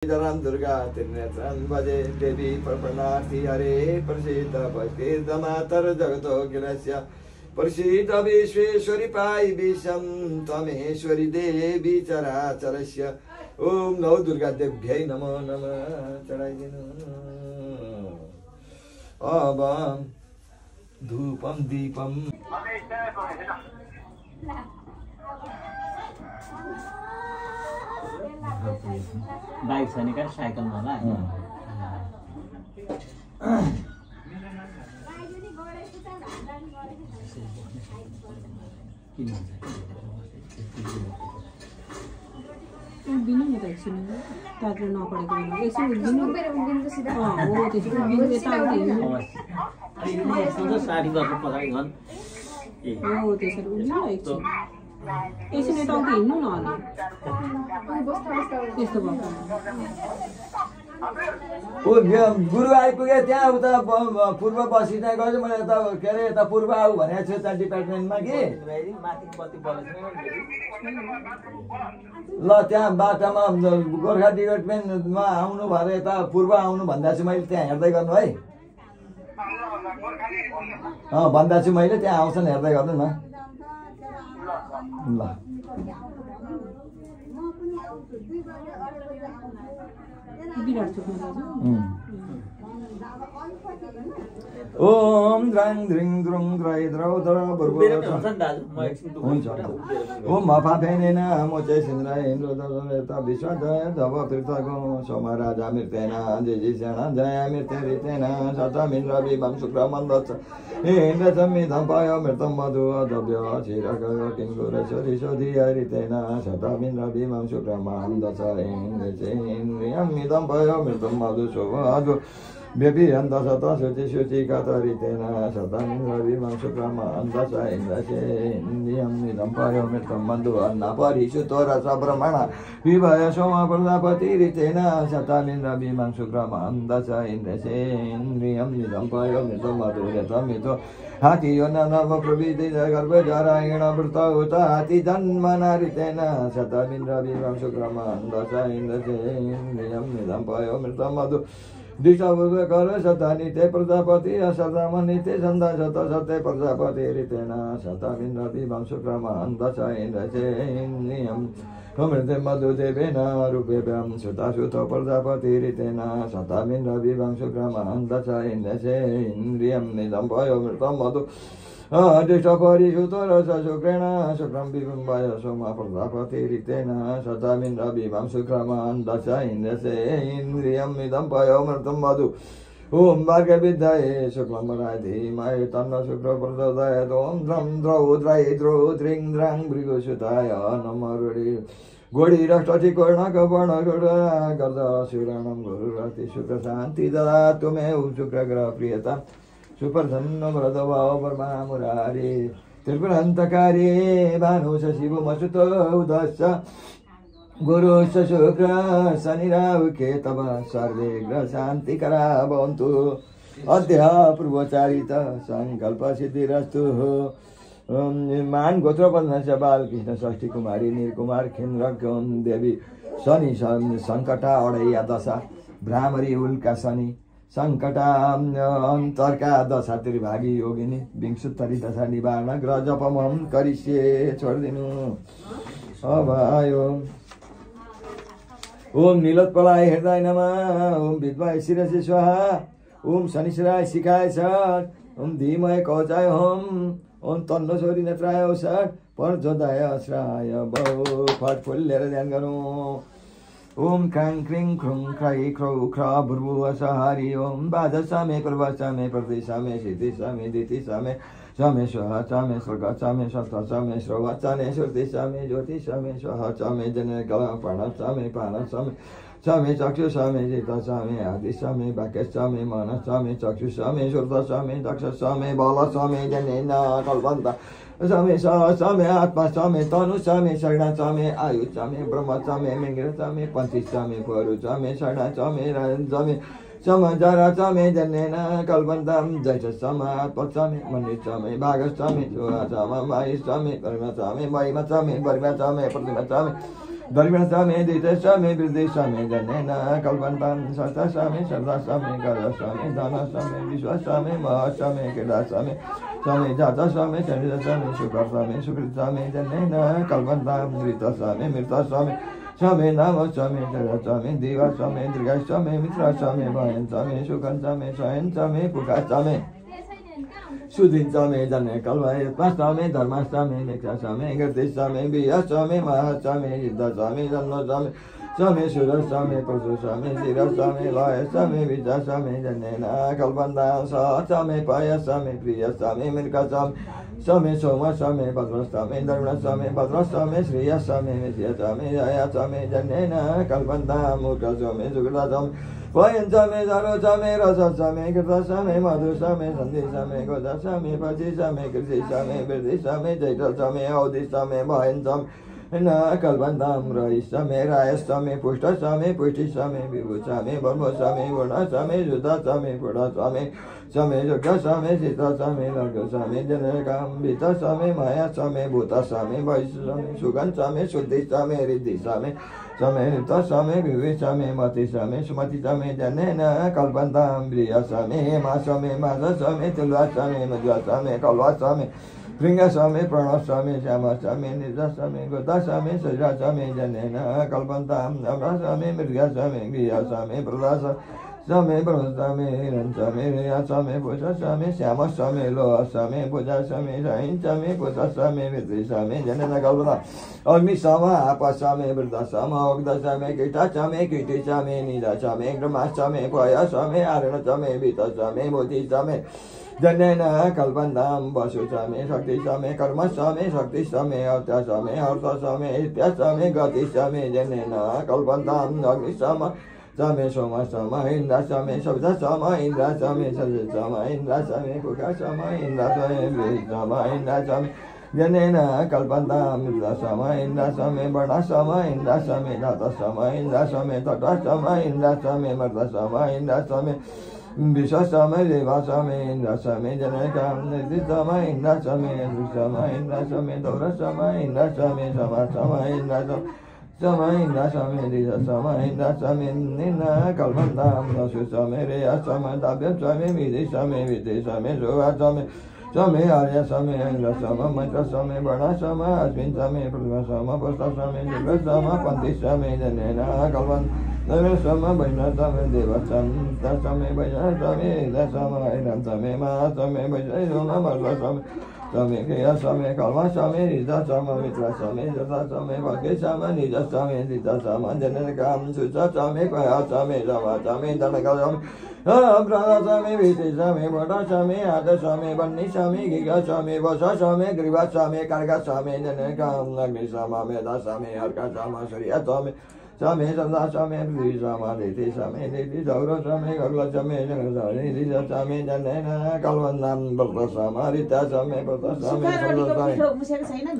राम दुर्गा त्रिनेत्रं भजे देवी प्रपन्नार्थी हरे प्रसीद भक्तिर्द मातर जगतोऽखिलस्य प्रसीद विश्वेश्वरी पायि विश्वं त्वमेश्वरी देवी चराचरस्य ओम नौ दुर्गा देव्यै नमो नमः चढाइदिनु अब धूपम दीपम बाइक छ नि का साइकलमा होला उभिनु नि त एकछिन तातो नपरेको बेला एकछिन उभिनु उभिनु त सिधा हो त्यसो उभिनु यता उता हिँड्नु सधैँ 60 गर्नु पछाडि गन हो त्यसरी उभिनु एकछिन एकछिन यता उता हिँड्नु न अलि त्यस्तो भएको ओ गुरु आइपुगे त्यहाँ उता पूर्व बसिँदा गयो मैले यता के अरे यता पूर्व आऊ भनेको छु त्यहाँ डिपार्टमेन्टमा कि ल त्यहाँ बाटामा गोर्खा डिपार्टमेन्टमा आउनु भएर यता पूर्व आउनु भन्दा छु मैले त्यहाँ हेर्दै गर्नु है भन्दा छु मैले त्यहाँ आउँछन् हेर्दै गर्नु न ल ओम द्राङ द्रिङ द्रुङ द्राइ द्रौ द्र हुन्छ ओम मफा फेनेन मोचे सिन्द्र इन्द्र दता विश्वजय धव तीर्थको सोमा राजा मृत्येन जय जय सेना जय मृत्य रितेन सतमिन्द्र विभं शुक्र मन्दच इन्द्र समिधं पाय मृतं मधु अदव्य चिरकयो किङ्कुरेश्वरी शोधि हरितेन सतमिन्द्र विभं शुक्र मन्दच इन्द्रियं मिदं पाय मृतं मधु शोभु बेबी अन्त सत शुचि शुचि कतरितेन सतमिन्द्र विभं शुक्रम अन्त इन्द्रसेन्द्रियं निदं पायो मृतं बन्धु अन्न परिषुतो रसब्रह्मण विभय सोम प्रजापतिरितेन सतमिन्द्र विभं शुक्रम अन्त इन्द्रसेन्द्रियं निदं पायो मृतं मधुरतमितो हाथी यो नव प्रविधि गर्भ जरायण वृत उत हाथी जन्म नारितेन सतमिन्द्र विभं शुक्रम अन्त इन्द्रसेन्द्रियं निदं पायो मृतं मधु दिशा सतानि ते प्रजापति सदामनि ते छन्द सत सत्य प्रजापति रितेन सतमिन्द्र विभं शुक्रम अन्त इन्द्रसेन्द्रियं मृते मधुदेवेन रूपेभ्यं सुतासुत प्रजापति रितेन सतमिन्द्र विभं शुक्रम अन्त इन्द्रसेन्द्रियं निदं पायो मृतं मधु अधिष्ठपरिषुतो रस शुक्रेण शुक्रं विभम्बाय सोम प्रजापति रितेन सतमिन्द्र विभं शुक्रम अन्त इन्द्रसेन्द्रियं निदं पायो मृतं मधु ओम भार्गविद्याये शुक्लं धीमहि तन्नो शुक्र प्रचोदयात् ओम द्रं द्रौ द्रै द्रौ द्रिं द्रां भृगुसुताय नमः गोडी रष्टि कर्णक वर्ण गर्द शिरणं गुरुरति शुक्र शान्ति ददातु मे शुक्र ग्रह प्रियता सुप्रसन्न भरतभाव वर्मा मुरारे त्रिपुरान्तकारी भानु शिव मसुत उदस्य गुरु शुक्र शनि राहु केतव सर्वे ग्रह शान्तिकरा भवन्तु अद्य पूर्वचारित संकल्प सिद्धिरस्तु मान गोत्र पद्मस्य बालकृष्ण षष्ठी कुमारी नीलकुमार खेन्द्र देवी शनि संकटा अडैया दशा भ्रामरी उल्का शनि संकटा अन्तरका दशा त्रिभागी योगिनी विंशुत्तरी दशा निवारण ग्रह जपम करिष्ये छोडिदिनु अब आयो ओम नीलोत्पलाय हृदय नमः ओम विद्वाय शिरसि स्वाहा ओम शनिश्चराय शिखाय षट् ओम धीमय कवचाय होम ओम तन्नो छोरी नेत्राय षट् प्रचोदय श्राय बहु फट फुल्लेर ध्यान गरौँ ओम क्राङ क्रिङ ख्रुङ ख्रै ख्रौ ख्र भुर्भुव सहारी ओम बाध सामे प्रभ सामे प्रति सामे सिद्धि सामे दिति सामे सामे स्वः सामे स्वर्ग सामे सप्त सामे श्रव सामे श्रुति सामे ज्योति सामे स्वः सामे जन कल प्राण सामे पान सामे सामे चक्षु सामे जित सामे आदि सामे वाक्य सामे मन सामे चक्षु सामे श्रुत सामे दक्ष सामे बल सामे जनेन कल्पन्त सामे सामे आत्मा सामे तनु सामे शरण सामे आयु सामे ब्रह्म सामे मिंग्र सामे पंची सामे परु सामे शरण सामे राजन सामे समजरा सामे जनेन कल्पन्तं जैस समात्म सामे मन्य सामे भाग सामे जोरा सामे माई सामे कर्म सामे महिमा सामे वर्ग सामे प्रतिमा सामे दर्शमे दितशमे वृद्धिशमे जनेन कल्पन्तं सतशमे सर्वशमे करशमे धनशमे विश्वशमे महशमे क्रीडाशमे शमे जातशमे शरीरशमे सुखशमे सुकृतशमे जनेन कल्पन्तं मृतशमे मृतशमे शमे नामशमे जरशमे दिवशमे दीर्घशमे मित्रशमे भयशमे सुखशमे शयनशमे पुखशमे सुधिशमे जने कल्पयत्मशमे धर्मशमे मिक्षशमे गतिशमे वियशमे महशमे युद्धशमे जन्मशमे शमे सुरशमे पशुशमे शिरशमे लयशमे विजशमे जनेन कल्पन्तं सहशमे पयशमे प्रियशमे मृगशमे शमे सोमशमे भद्रशमे दरुणशमे भद्रशमे श्रियशमे विषयशमे जयशमे जनेन कल्पन्तं मूर्खशमे सुकृतशमे वयंशमे सरोशमे रसशमे कृतशमे मधुशमे सन्धिशमे गोदशमे पचिशमे कृषिशमे वृद्धिशमे जैठशमे औदिशमे भयंशमे न कल्पन्तं रहिशमे रायशमे पुष्टशमे पुष्टिशमे विभुशमे ब्रह्मशमे वर्णशमे जुतशमे पुढशमे शमे युगशमे शीतशमे लघुशमे जनकं वितशमे मायाशमे भूतशमे वैशशमे सुगन्धशमे शुद्धिशमे रिद्धिशमे शमे नितशमे विविशमे मतिशमे सुमतिशमे जनेन कल्पन्तं प्रियशमे हेमाशमे मासशमे तुल्वाशमे मध्वशमे कल्वाशमे भृङ्गशमे प्रणशमे श्यामशमे निर्जशमे गोदशमे शरीरशमे जनेन कल्पन्तं अमरशमे मृगशमे गृहशमे प्रदशमे ब्रह्मशमे हिरण्यशमे रेयशमे पुषशमे श्यामशमे लोहशमे भुजशमे सहिंशमे कुशशमे विद्विषमे जनेन कल्पन्तं अग्निशमे आपशमे वृद्धशमे औग्धशमे कीटशमे कीटिशमे निदशमे ग्रमशमे पयशमे आरणशमे वितशमे मोतिशमे जनेन कल्पन्तं वसुशमे शक्तिशमे कर्मशमे शक्तिशमे अर्थशमे अर्थशमे इत्यशमे गतिशमे जनेन कल्पन्तं अग्निशमे शमे सोमशमे इन्द्रशमे शब्दशमे इन्द्रशमे सजशमे इन्द्रशमे कुकशमे इन्द्रशमे वृषशमे इन्द्रशमे जनेन कल्पन्तं मृतशमे इन्द्रशमे वर्णशमे इन्द्रशमे धातशमे इन्द्रशमे तटशमे इन्द्रशमे मर्दशमे इन्द्रशमे विश्वशमे देवशमे इन्द्रशमे जनकं निर्दिशमे इन्द्रशमे दुःशमे इन्द्रशमे दौरशमे इन्द्रशमे समशमे इन्द्रशमे शमे इन्द्रशमे दिशशमे इन्द्रशमे निन्न कल्पन्तं वसुशमे रेयशमे दाव्यशमे विदिशमे विदिशमे सुवाशमे शमे आर्यशमे इन्द्रशमे मैत्रशमे वर्णशमे अस्मिन्शमे पृथ्वीशमे पुष्टशमे दिव्यशमे पन्थिशमे जनेन कल्पन्तं शमे वैष्णवशमे देवशमे दशमे वैष्णवशमे दशमे हिरण्यशमे महाशमे वैष्णवशमे मर्दशमे शमे क्रियशमे कल्मशमे हृदशमे मित्रशमे जतशमे भगेशमे निजशमे दितशमे जनकं सुशशमे पयशमे समशमे धनकशमे प्रदशमे विदिशमे वटशमे आदशमे वह्निशमे गिगशमे वशशमे ग्रीवशमे कर्गशमे जनकं अग्निशमे मेधशमे अर्कशमे सूर्यशमे शमे सदाशमे पृथ्वीशमे दितिशमे दितिसौरशमे गगलशमे जगशमे दिशशमे जनेन कल्पन्तं भक्तशमे हरितशमे प्रतशमे सन्दशमे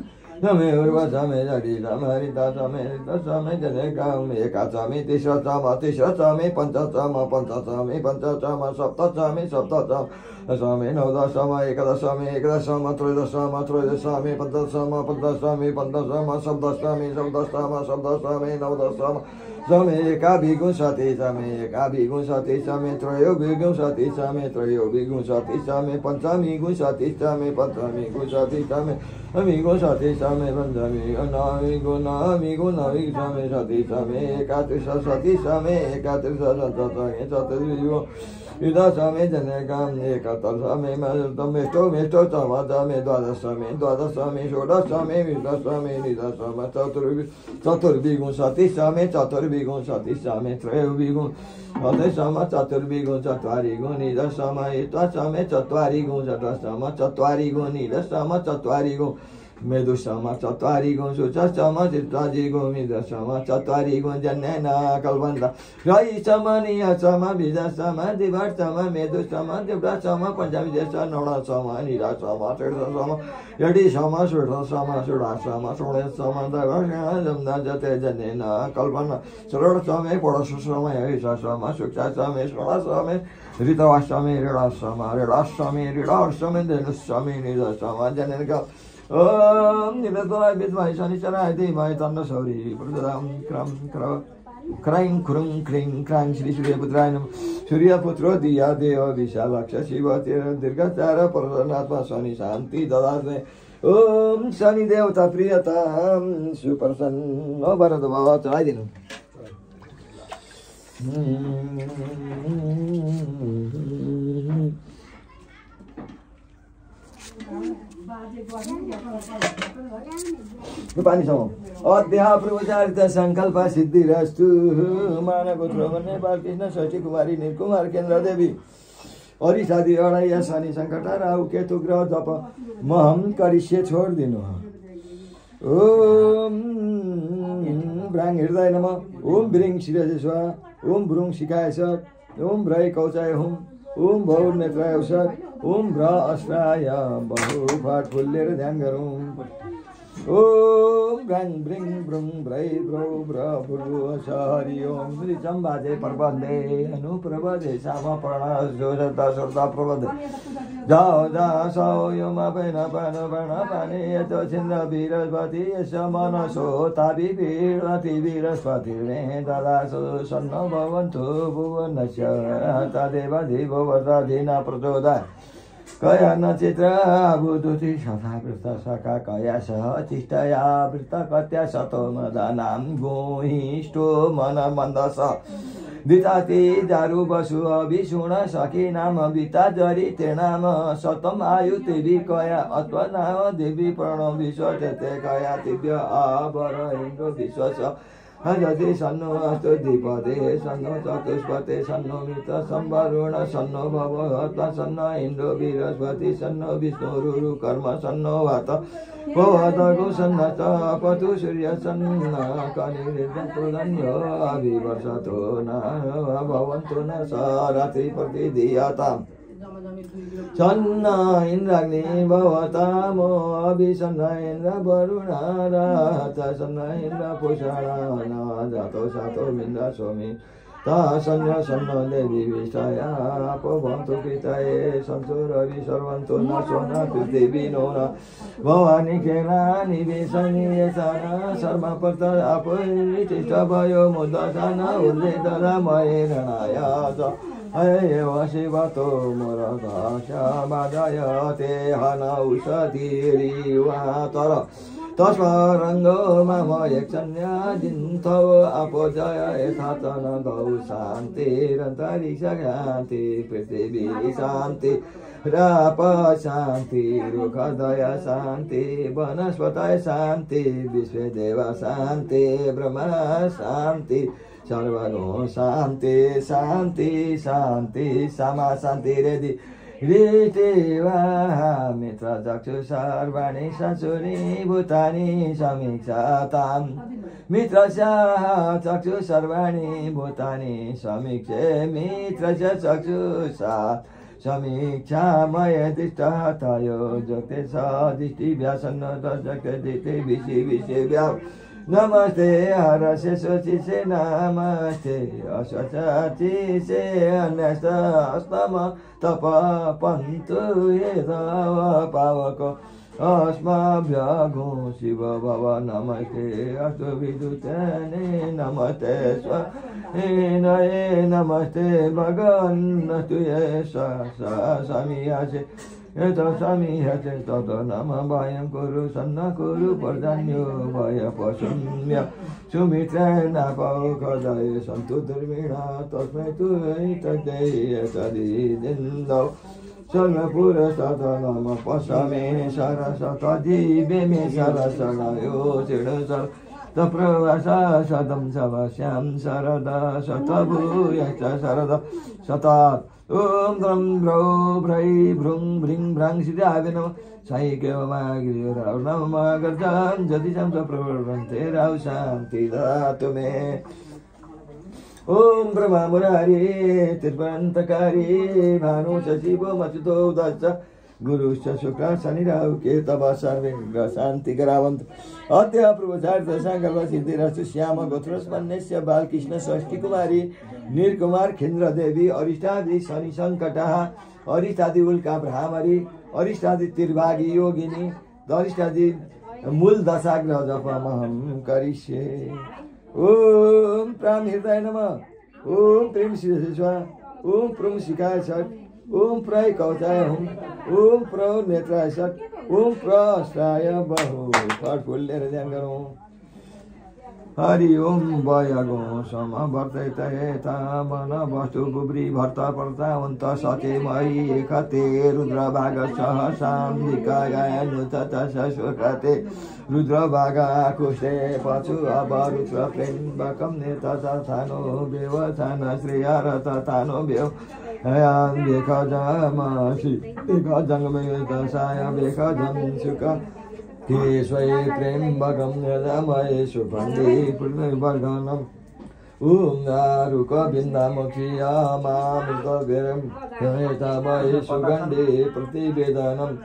शमे उर्वशमे जटिशमे हरितशमे ऋतशमे जनकं एकाशमे तिस्रशमे तिस्रशमे पञ्चशमे पञ्चशमे पञ्चशमे सप्तशमे सप्तशमे शमे नवदशमे एकदशमे एकदशमे त्रयोदशमे त्रयोदशमे पञ्चदशमे पञ्चदशमे पञ्चदशमे सप्तदशमे सप्तदशमे सप्तदशमे नवदशमे शमे एकाभिंशतिशमे एकाभिंशतिशमे त्रयोविंशतिशमे त्रयोविंशतिशमे पञ्चमीविंशतिशमे पञ्चमीविंशतिशमे विंशतिशमे पञ्चमीविंशतिशमे शतिशमे एकात्रिंशतिशमे एकात्रिंशतिशमे चतुर्विंशतिशमे युद्धशमे जनकं एकतरशमे मेष्टोमेष्टोत्तमशमे द्वादशमे द्वादशमे षोडशमे विंशतिशमे निदशमे चतुर्विंशतिशमे चतुर्विंशतिशमे त्रयोविंशतिशमे चतुर्विंशतिशमे निदशमे इत्थशमे चत्वारिंशतिशमे चत्वारिंशतिशमे चत्वारिंशतिशमे मेधुशमे चत्वारिंशतिशमे शुचशमे चित्ताजिगोमिदशमे चत्वारिंशतिशमे जनेन कल्पन्तं रयिशमे नियशमे विजशमे दिवर्षमे मेधुशमे दिव्यशमे पञ्चविंशतिशमे नवदशमे निराशमे षोडशमे यटिशमे षोडशमे षोडशमे षोडशमे दैवशमे जते जनेन कल्पन्तं षोडशमे षोडशमे हविषशमे शुक्लशमे षोडशमे ऋतवशमे ऋणाशमे ऋणाशमे ऋणाशमे धनुषमे निदशमे जनेन ओम निरतलाई विद्महे शनिश्चराय धीमहि तन्नो सौरी प्रचोदयात् क्रम क्राइं खुरुं क्रिं क्रां श्री सूर्यपुत्राय नमः सूर्यपुत्रो दिया देव विशालाक्ष शिव तेर दीर्घचार प्रसन्नात्मा शनि शान्ति ददातु मे ओम शनि देवता प्रियता सुप्रसन्न वरद भव चलाइदिनु पानीसम्म अध्याय प्रवचारित संकल्प सिद्धिरस्तु मानगोत्र नेपाल कृष्ण षष्ठी कुमारी नीलकुमार केन्द्र देवी अरिसादी अडाइया शनि सङ्कट राहु केतु ग्रह जप महम करिष्य छोडिदिनु ओम ब्राङ हृदय नमः ओम ब्रिङ शिरसेश्वर ओम ब्रुङ शिखाय सर ओम ब्रय कौचाय हुम ओम भौ नेत्राय अवसर ओम भ्र अस्त्राय बहु फाट फुल्लेर ध्यान गरौँ ओम ब्राङ ब्रिङ ब्रुङ ब्रै ब्रौ ब्र भुर्भु हरि ओम श्रीचम बाजे प्रबन्धे अनुप्रबधे साम प्रण जोरता श्रोता प्रबन्धे जाओ जा सौ योमा पैन पान प्रण पाने यत छिन्द्र बृहस्पति यस मनसो तापि पीडति बृहस्पति रे ददासो सन्न भवन्तु भुवनस्य तदेव देव वर्धीना प्रचोदयात् कया नचित्र बुद्धि सथा वृत्त सखा कया सह चिष्टया वृत्त कत्या सतो मदनाम गोहिष्ठो मन मन्दस विताति दारु बसु अभिषुण सखी नाम विता जरी ते नाम सतम आयु देवी कया अत्व नाम देवी प्रण विश्व ते कया दिव्य आवर इन्द्र विश्वस हजति सन्नो अस्तु द्विपदे सन्नो चतुष्पदे सन्नो मृत संवरुण सन्नो भवत्वा सन्नो इन्द्र बृहस्पति सन्नो विष्णु रुरु कर्म सन्नो वात भवतगु सन्नत पतु सूर्य सन्न कनिर्जन्तु धन्यो अभिवर्षतो न भवन्तु न रात्रि प्रतिदीयताम् सन्न इन्द्राग्नि भवतामो अभिसन्न इन्द्र वरुणारात सन्न इन्द्र पुषण जातो सातो इन्द्र सोमि तासन्य सन्न देवी विष्टयापो भवन्तु कृतये सन्तु रवि सर्वन्तु न सोना पृथिवी नो न भवानी खेला निवेशनी येसना सर्वपत आपतिष्ठ भयो मुदसन उल्लेदला मयेरणाय एव शिवतो मरदाशा बाधयते हन औषधिरिवा तर तस्मरङ्गो मम यक्षन्यादिन्थो अपोजय यथा च न गौ शान्तिरन्तरिक्ष शान्ति पृथिवी शान्ति राप शान्ति रुखदय शान्ति वनस्पतय शान्ति विश्वदेव शान्ति ब्रह्मा शान्ति सर्वगो शान्ति शान्ति शान्ति समा शान्ति रेदि ऋतेवा मित्र चक्षु सर्वाणि सचुरी भूतानि समीक्षाताम् मित्रस्य चक्षु सर्वाणि भूतानि समीक्षे मित्रस्य चक्षुषा समीक्षा मय दृष्टयो जगते स दृष्टिव्यासन्न जगते दृष्टि विषि विषयव्या नमस्ते हरशेषोचिषे नमस्ते अशोचिषे अन्यस्त अस्तम तप पन्तु येदव पावक अस्मभ्यगो शिव भव नमस्ते अस्तु विदुतने नमस्ते स्वये नमस्ते भगवन्नस्तु ये समीयासे यत समीयते तत नम भयं कुरु सन्न कुरु पर्जन्यो भय पशुम्य सुमित्रेणापौखदये सन्तु दुर्मिणा तस्मै तु तद्येतदिन्दौ सर्वपुरस्तत नम पशमे सरसत जीवे मे सरसणयो चिडसर तप्रवासा सदं सवश्यां शरद शतभूयश्च शरद शतात् ओम द्रं ब्रौ ब्रै भ्रुं भ्रिं भ्रां सिद्धाय नमः साईकेवमागिरियो नमः गर्जं जतिशं च प्रवर्तन्ते राव शान्ति दातु मे ओम ब्रह्मा मुरारी त्रिपुरान्तकारी भानु शशिवो मच्युतो दश्च गुरुश्च शुक्र शनि राहु केतव सर्वे शान्ति करावन्तु अद्य प्रभुचार्य संकल्प सिद्धिरस्तु श्याम गोत्रस्मन्यस्य बालकृष्ण षष्ठी कुमारी नीलकुमार केन्द्र देवी अरिष्टादि शनि सङ्कटः अरिष्टादि उल्का भ्रामरी अरिष्टादि तिर्भागी योगिनी धरिष्ठादि मूल दशाग्रह जपमहं करिष्ये ओम प्राण हृदय नमः ओम प्रेम शिवा ओम प्रुम शिखाय षट ओम प्रय कवचाय हुम ओम प्र नेत्राय षट ओम प्रस्त्राय बहु फट फुलेर ध्यान गरौँ हरि ओम वयगो सम वर्तयता मन वस्तु बुब्री भर्ता पर्ता अन्त सते मयि एकते रुद्र भाग सहसाम्बिका गायनुत शशुकते रुद्र भागा कुशे पशु अब रुद्र प्रेम बकम नेता थानो व्यवथान श्रेयर थानो व्यव हयान बेख जमसी बेख जङ्गमे दशाय बेख जमसुक केशवै प्रेम बगम निरमय सुभन्दे पुण्यवर्धनम् ओम नारुक बिन्दामुखी मामृतभिरं हेतामय सुगन्धे प्रतिवेदनम्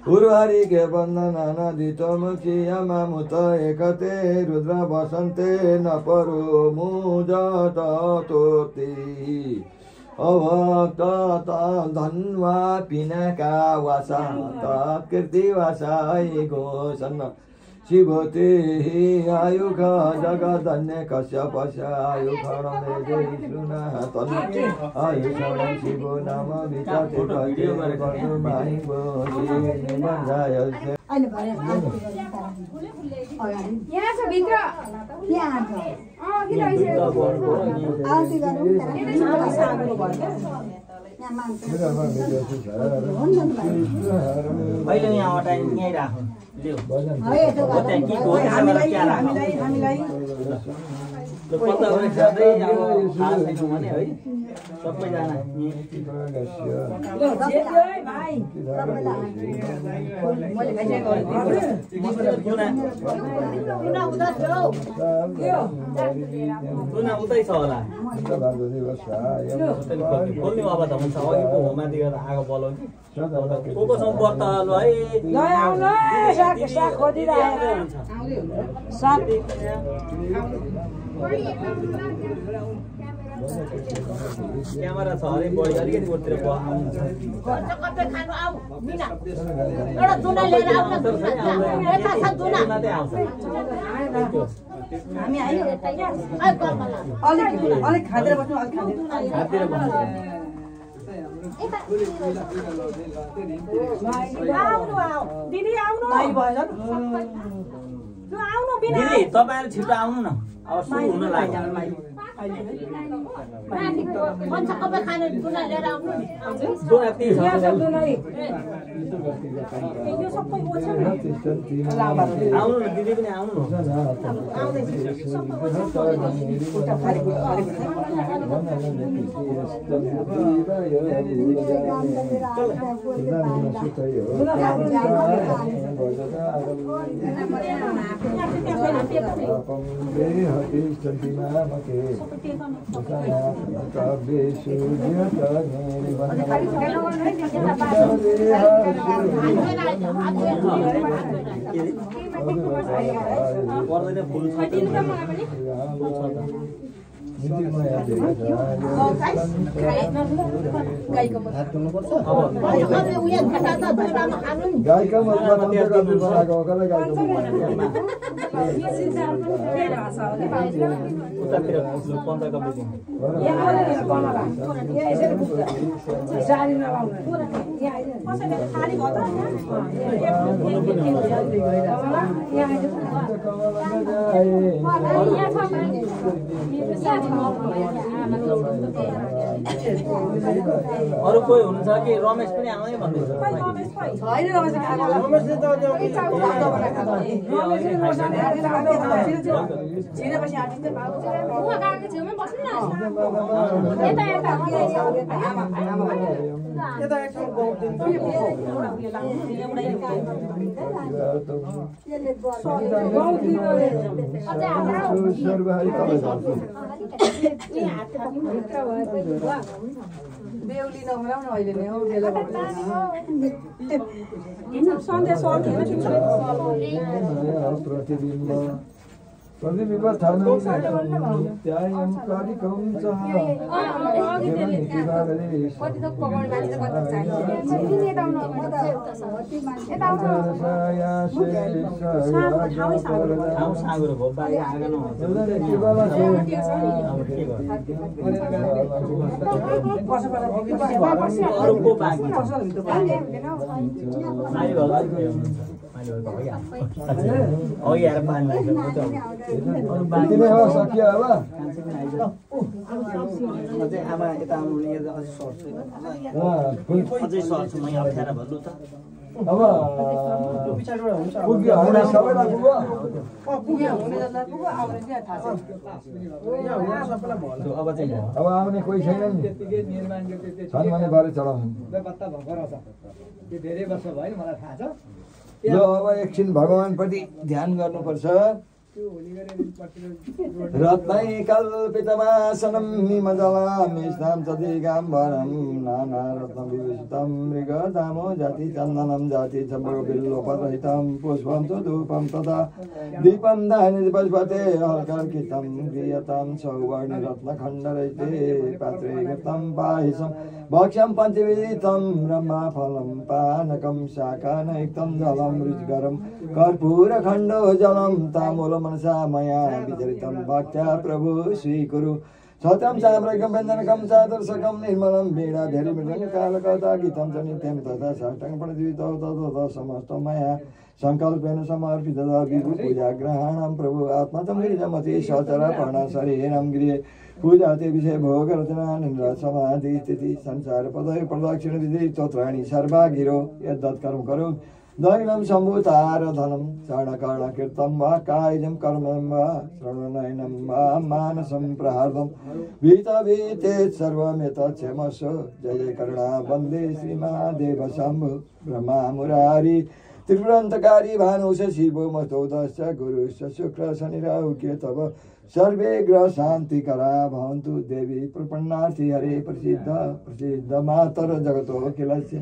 उर्वारिके वन्दनानदितमुखी मामुत एकते रुद्र वसन्ते न परो मुजततोति अभक्त धन्वा पिनाका वासा कीर्ति वासाय घोषण शिवते आयुख जगधन्य कश्यपश आयुख शुना तन आयुष शिव नाम विचाते माई यहाँ छ भित्र यहाँ छ किन पहिले यहाँ हटाइ यहीँ राखौँ पत्ता पनि खाँदै अब थाहा छैन भने है सबैजना उतै छ होला खोल्ने अब त हुन्छ अघि पो होमाथि गएर आगो बलाउ कि को सम्पर्क क्यामेरा छ अरे बढी अलिकति गोठतिर दिदी तपाईँहरू छिटो आउनु न अब सुरु हुन लाग्यो आउनु न दिदी पनि आउनु गाईका अरु कोही हुनुहुन्छ कि रमेश पनि आउने भन्दैछ बेहुली नभराउन अहिले नै हो बेला प्रतिबिम्ब प्रतिविपथानं कालिकं सह ठाउँ साँगुरो भयो बाहिर आँगन अरूको बाँकी हो यार पानी सकियो अब अझै आमा यता आउनु अझै सर्छु अझै सर्छु म यहाँ अप्ठ्यारो भन्नु त अब पुग्यो होइन सबैलाई पुग्यो अब आउने कोही छैन नि छन् भने बारे चढाउनु ल अब एकछिन भगवानप्रति ध्यान गर्नुपर्छ रत्नै कल्पितवासनं निमजलामिष्टां तदिगाम्बरं नाना रत्नविभूषितं मृगधामो जाति चन्दनं जाति चम्पकबिल्वपरहितं पुष्पं च धूपं तथा दीपं दायनि पशुपते हर्कर्कितं क्रियतां सौवर्णि रत्नखण्डरहिते पात्रे कृतं पायसं भक्ष्यं पञ्चविधितं ब्रह्मफलं पानकं शाकानयुक्तं जलं रुचिकरं कर्पूरखण्डो जलं ताम्बूलं मनसा मया विचरितं भक्त्या प्रभु स्वीकुरु सत्यं साम्राज्ञं व्यञ्जनकं सादर्शकं निर्मलं वीणा भेरिमृदङ्गकालकथा गीतं च नित्यं तथा साष्टाङ्गं प्रणिधितो ततो समस्तं मया सङ्कल्पेन समर्पितं विभु पूजाग्रहाणां प्रभु आत्मतं गिरिजमति सचरापर्ण शरीरं गृहे पूजा ते विषय भोग रचना निन्द्रा समाधि स्थिति संसार पदय प्रदक्षिण विधि चोत्राणि सर्वागिरो यद्दत्कर्म करो दैनं सम्भूतारधनं चरणकर्णकीर्तं वा कायजं कर्मं वा श्रवणनयनं वा मानसं प्रहार्दं भीतभीतेत् सर्वमेतत् क्षमस्व जय करुणा वन्दे श्रीमहादेव शम्भु ब्रह्मा मुरारी त्रिपुरान्तकारी भानुष शिवो मस्तोदश्च गुरुश्च शुक्र शनिराहु केतव सर्वे ग्रह शान्तिकरा भवन्तु देवी प्रपन्नार्थी हरे प्रसिद्ध प्रसिद्ध मातर जगतो किलस्य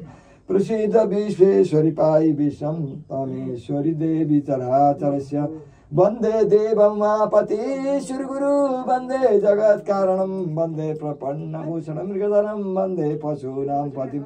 प्रसिद्ध विश्वेश्वरी पायि विश्वं तमेश्वरी देवी चराचरस्य वन्दे देवं मापतीश्वरगुरु वन्दे जगत्कारणं वन्दे प्रपन्नभूषणं मृगधरं वन्दे पशूनां पतिं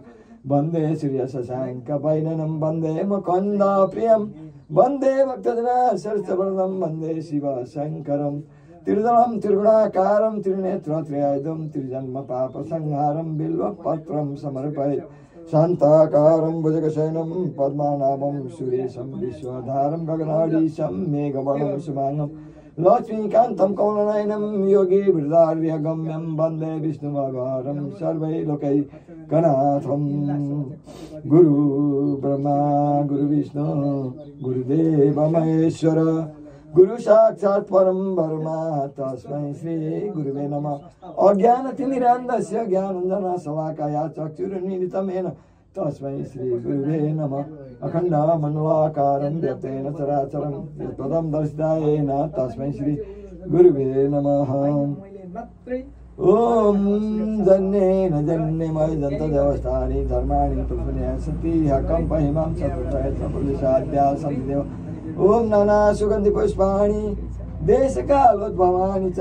वन्दे श्रियशशाङ्कवैननं वन्दे मुकुन्दप्रियं वन्दे भक्तजना सरसवर्णं वन्दे शिवशङ्करं त्रिदलं त्रिगुणाकारं त्रिनेत्र त्रियायुधं त्रिजन्म पापसंहारं बिल्वपत्रं समर्पयेत् शान्ताकारं भुजगशयनं पद्मनाभं सुरेशं विश्वधारं गगनाडीशं मेघवर्णं शुभाङ्गं लक्ष्मीकान्तं कमलनयनं योगी वृद्धार्यगम्यं वन्दे विष्णुभगवानं सर्वैलोकैकनाथं गुरु ब्रह्मा गुरु विष्णु गुरुदेव महेश्वर गुरु साक्षात् परं ब्रह्म तस्मै श्री गुरुवे नमः अज्ञानतिमिरान्धस्य ज्ञानाञ्जनशलाकया चक्षुरुन्मीलितं येन तस्मै श्री गुरुवे नमः अखण्डमण्डलाकारं व्यक्तेन चराचरं यत्पदं दर्शितायेन तस्मै श्री गुरुवे नमः ॐ जन्येन जन्यमय जन्तदेवस्थानि धर्माणि प्रपुण्यसन्ति कम्पहिमां सततयत्प्रदेशाद्या सन्देव ओम नाना सुगंधि पुष्पाणि देशकालोद्भवानि च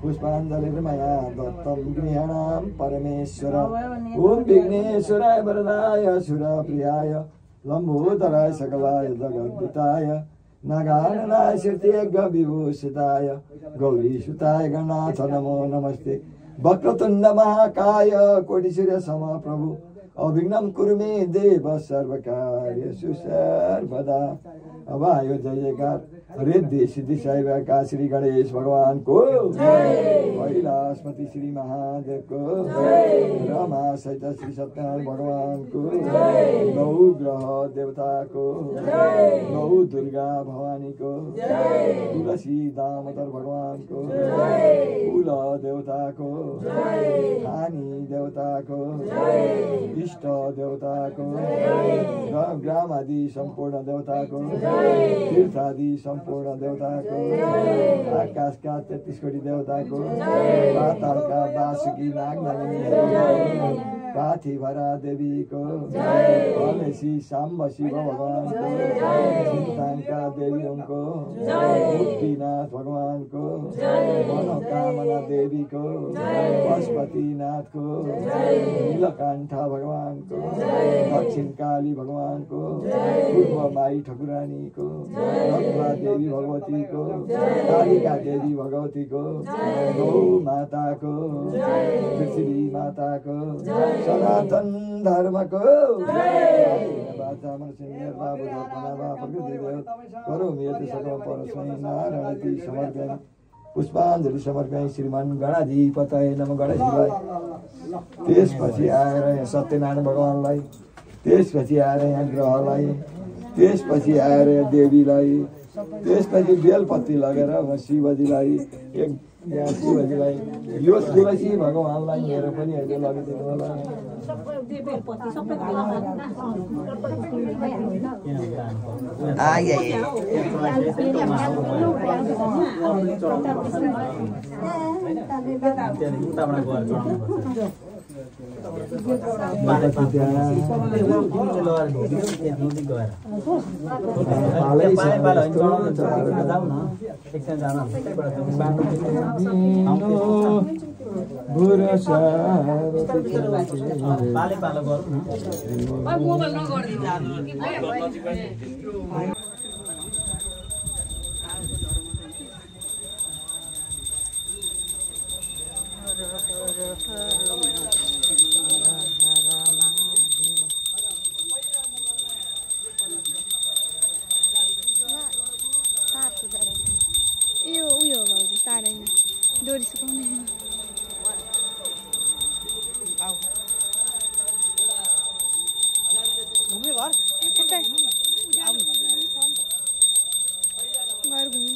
पुष्पाञ्जलिर्मया दत्तं गृहाणां परमेश्वर ओम विघ्नेश्वराय वरदाय सुरप्रियाय लम्बोदराय सकलाय जगद्विताय नागाननाय शीर्तियज्ञ विभूषिताय गौरीसुताय गणाथ नमो नमस्ते वक्रतुण्ड महाकाय कोटिसूर्य समप्रभु अभिघ्नं कुरु मे देव सर्वकार्येषु सर्वदा अब आयो जयकार रिद्धि सिद्धि साईबाबा श्री गणेश भगवान को कैलाशपति श्री महादेव को रमा सहित श्री सत्यनारायण भगवान को नौ ग्रह देवता को नौ दुर्गा भवानी को तुलसी दामोदर भगवान को कुल देवता को हानि देवता को इष्ट देवता को ग्राम आदि संपूर्ण देवता को तीर्थ आदि संपूर्ण देवता को आकाश का 33 कोटि देवता को पाताल का वासुकी नाग पाथिभरा देवीको गणेशी साम्ब शिव भगवानको चिन्ताङ्का देवी उनको मुक्तिनाथ भगवानको मनोकामना देवीको पशुपतिनाथको नीलकण्ठ भगवानको दक्षिण काली भगवानको पूर्व माई ठकुरानीको रत्ना देवी भगवतीको कालिका देवी भगवतीको गौ माताको पृथ्वी माताको सनातन धर्मको पुष्पाञ्जली समर्पयामि श्रीमान गणाधिपतये नमः गणेशजीलाई। त्यसपछि आएर यहाँ सत्यनारायण भगवानलाई, त्यसपछि आएर यहाँ ग्रहलाई, त्यसपछि आएर यहाँ देवीलाई, त्यसपछि बेलपत्ती लगेर शिवजीलाई यहाँ शिवजीलाई यो तुलसी भगवानलाई मेरो पनि अहिले लगिदिनु होला। यो उयो भाउजू तारेन डोरी सुकाउने घर घुम्नु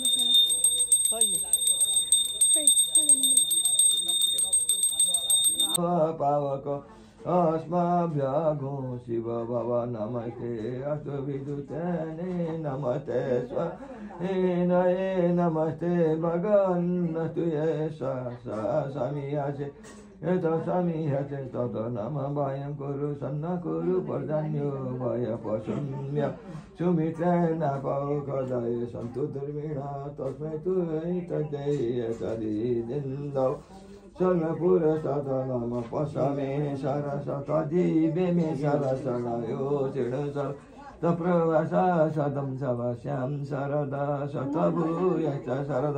पावक अस्मभ्यगो शिव भव नमस्ते अस्तु विदुतने नमस्ते स्वाहे नमस्ते भगवन्तु समीयासे यत समीयसे तत नम भयं कुरु सन्न कुरु पर्जन्यो भय पशुम्य सुमित्रेण पौखदय सन्तु दुर्मिणा तस्मै तु तजय सदिन्दौ सर्वपुरसद नम पशमे सरसत जीवे मे सरसनयो चिडसर तप्रवासा सदं सवश्यां शरद शतभूयश्च शरद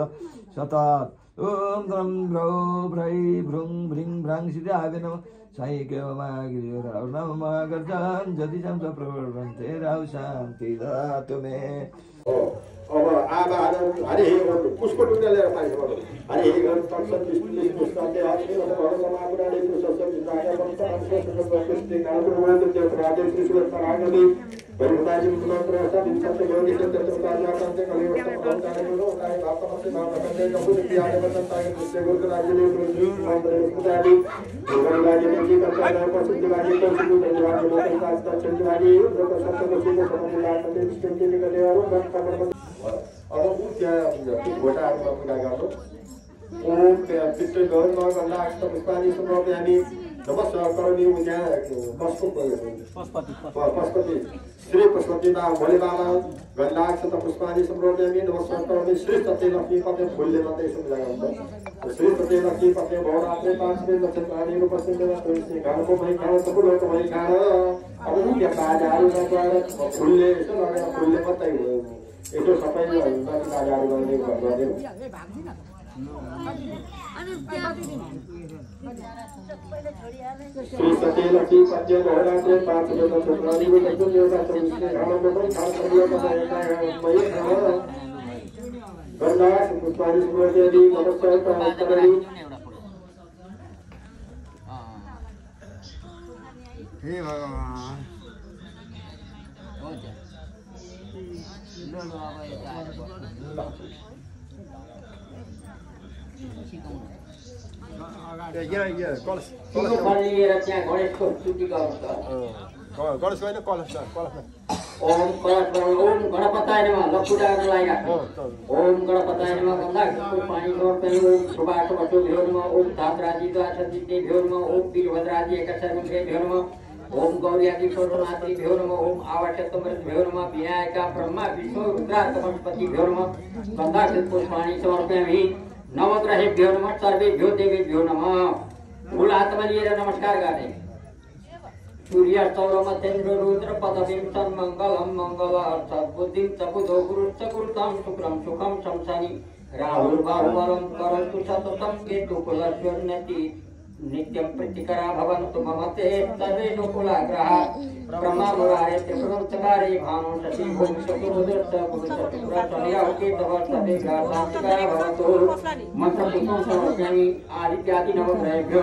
शतात ॐ द्रं द्रौ भ्रै भ्रुं भ्रिं भ्रां सिद्धाय नमः साईकेवमागिरिराव नमः गर्जन जतिशं च प्रवर्तन्ते राव शान्ति दातु मे। अब आभार हरे पुष्प टुक्रा लिएर पाइन्छ हरे तत्सत विष्णुले पुष्पले आश्रय भगवानले पुष्प विद्याय वंश पुष्टि नामरुवाद देवराजे कृष्ण परागले भगवानजी मंत्र सब सत्य योगी सत्य प्रकाशना करते कलियुग भगवान को उठाए बापा से नाम करते कबूल किया है बताता है कृष्ण गुरु राज्य ने मंत्र पुजारी भगवानजी ने जी करता है पर सिद्धवादी को सिद्धू धन्यवाद बोलते हैं का चंद्रवादी जो सत्य को सिद्ध समझ लाते हैं स्थिति के लिए और अब त्यहाँ घोटाहरूमा कुरा गर्नु ओम त्यहाँ पितृ गौरमा गर्दा अष्ट पुष्पानी समर्पयामि हामी नमस्कार करनी त्यहाँ बसको पशुपति श्री पशुपति भोले बाबा गन्धाक्ष पुष्पानी समर्पयामि नमस्कार करनी श्री सत्य लक्ष्मी पत्नी फुलले मात्रै सम्झा गर्छ श्री सत्य लक्ष्मी पत्नी भवरात्रि 5 दिन नक्षत्राणी उपस्थित तुलसी घरको भई खान सकुलको भई खान अब यहाँ बाजाहरू नगएर फुलले यसो लगेर फुलले मात्रै यसो सबैले बाजाहरू गर्ने गरिदियो श्री सत्य लक्ष्मी पत्नी भवरात्रि 5 दिन नक्षत्राणी उपस्थित घरको भई खान सकुलको भई खान गन्धाक्ष पुष्पानी समर्पयामि नमस्कार करनी हे भगवान कलश गणेश होइन कलश ओम गणपताय नमः लपुडा गलाइरा ओम गणपताय नमः गंगा पानी समर्पयामि ओम सुभाष वसुभ्यो नमः ओम धात्राजी द्वादशदिभ्यो नमः ओम वीरभद्राजी एकशर्मुखेभ्यो नमः ओम गौर्यादि सोमनाथीभ्यो नमः ओम आवश्यकमृतभ्यो नमः विनायका ब्रह्मा विष्णु रुद्रार्कमस्पतिभ्यो नमः गंगाक्षत पुष्पाणि समर्पयामि नवग्रहेभ्यो नमः सर्वेभ्यो देवेभ्यो नमः मूल आत्मलिएर नमस्कार गर्ने सूर्य सौरमतेन्द्र रुद्र पदवीं सन्मंगलम मंगलार्थ बुद्धिं च बुधो गुरुश्च गुरुतां शुक्रं सुखं शंसनि राहुल बाहुबलं करन्तु सततं केतु कुलस्योन्नति नित्यं प्रीतिकरा भवन्तु मम ते सर्वेषु कुलाग्रहा ब्रह्मा मुरारे त्रिपुरंचकारे भानु शशि भूमि चतुर्भुजश्च पुरुषचतुरचर्याहुकेतवर्तते गातान्तिकरा भवतु मंत्रपुष्पं समर्पयामि आदित्यादि नवग्रहेभ्यो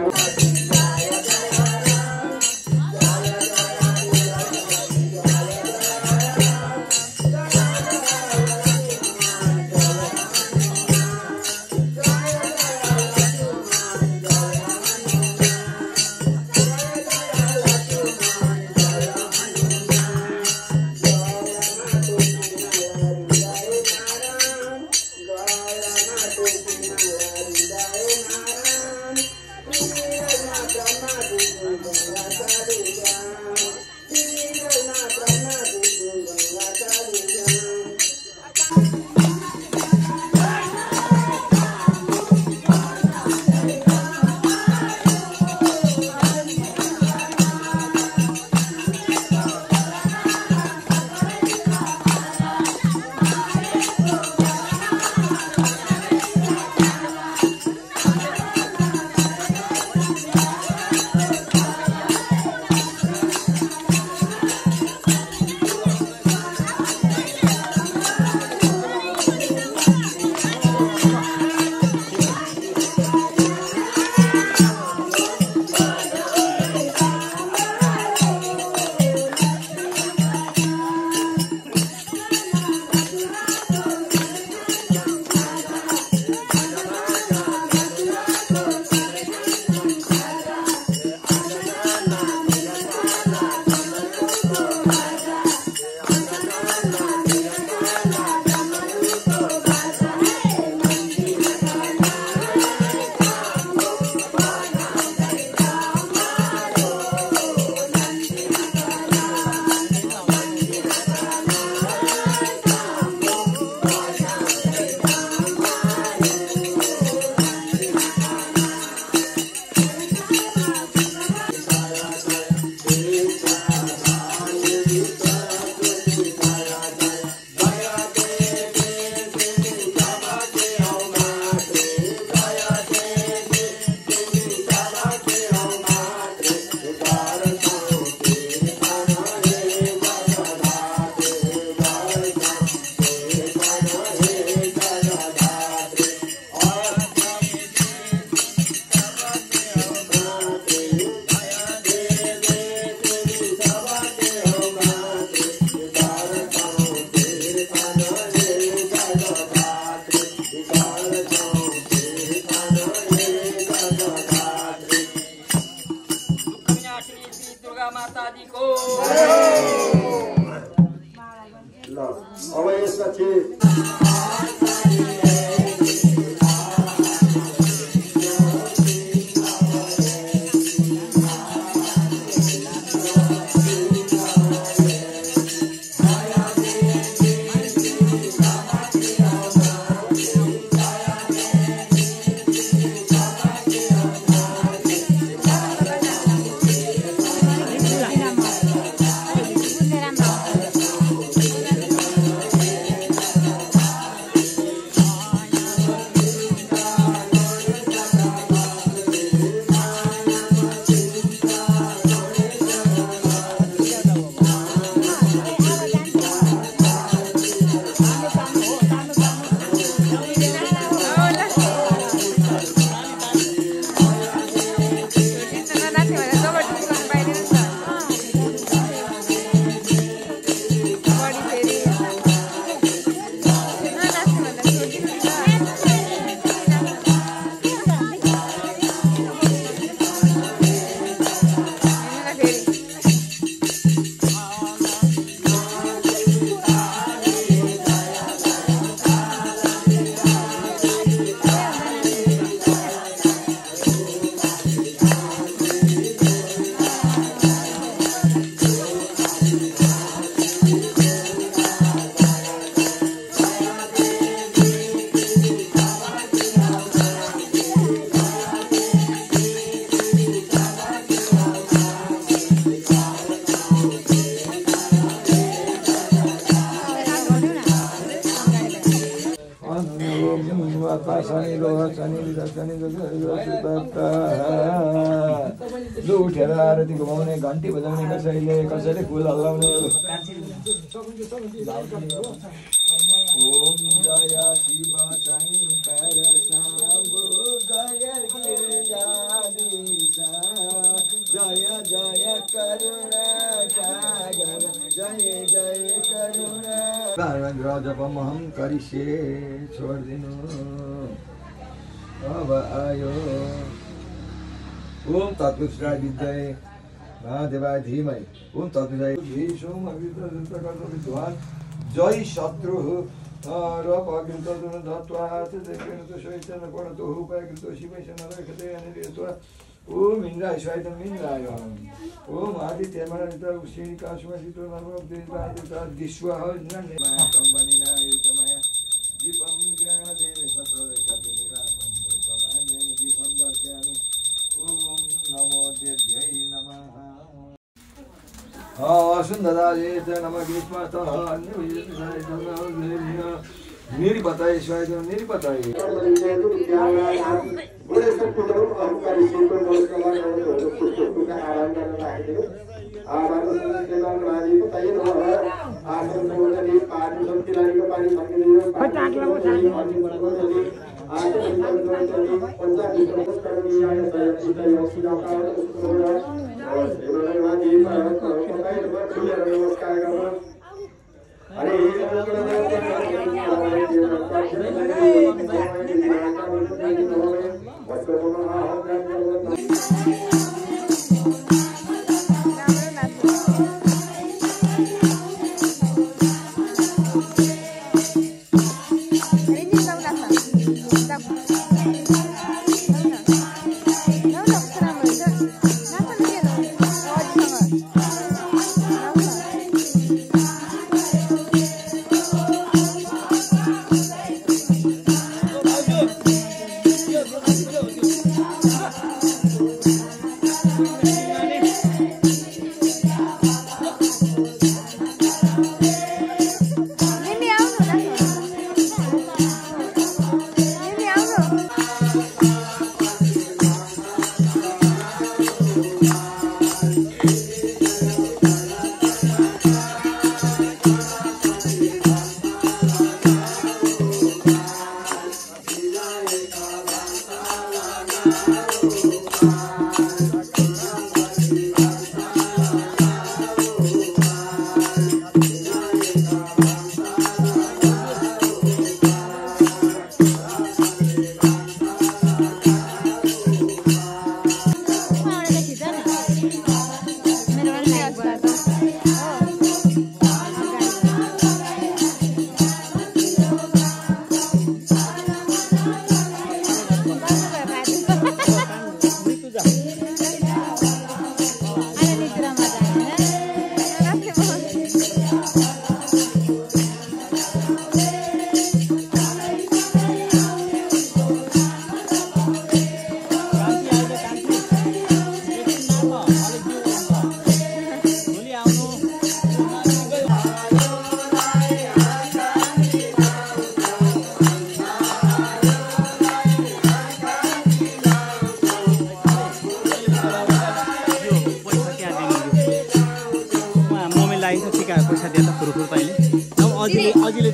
उठेर आरती घुमाउने घन्टी बजाउने कसैले कसैले फुल हल्लाउने ओम जय शिव शङ्कर शम्भो जय गिरिजाधीश जय जय करुणा सागर जय जय करुणा जपमहं करिष्ये छोडिदिनु अब आयो ओम तत्पुरुषाय विद्महे महादेवाय धीमहि ओम तत्पुरुषाय भीष्म विद्वान् जय शत्रु रपकृतो दत्त्वा तो शैचन पणतो उपायकृतो शिवैशन रक्षते अनिर्यत्वा ओम इन्द्राय स्वायतम इन्द्राय ओम आदित्यमणित श्रीकाशुमसितो नमोदेवादिता दिश्वः नन्यमातम्बनिना युतमया दीपं ज्ञानदेवे सत्ररेखाते निरापं भूतमाग्ने दीपं दर्शयामि ओम नमो देव्यै नमः सुन्दराय नमः ग्रीष्मतः निरिपताय स्वायतम निरिपताय पैसा दिया था फुरफुर पाइले अब अजिले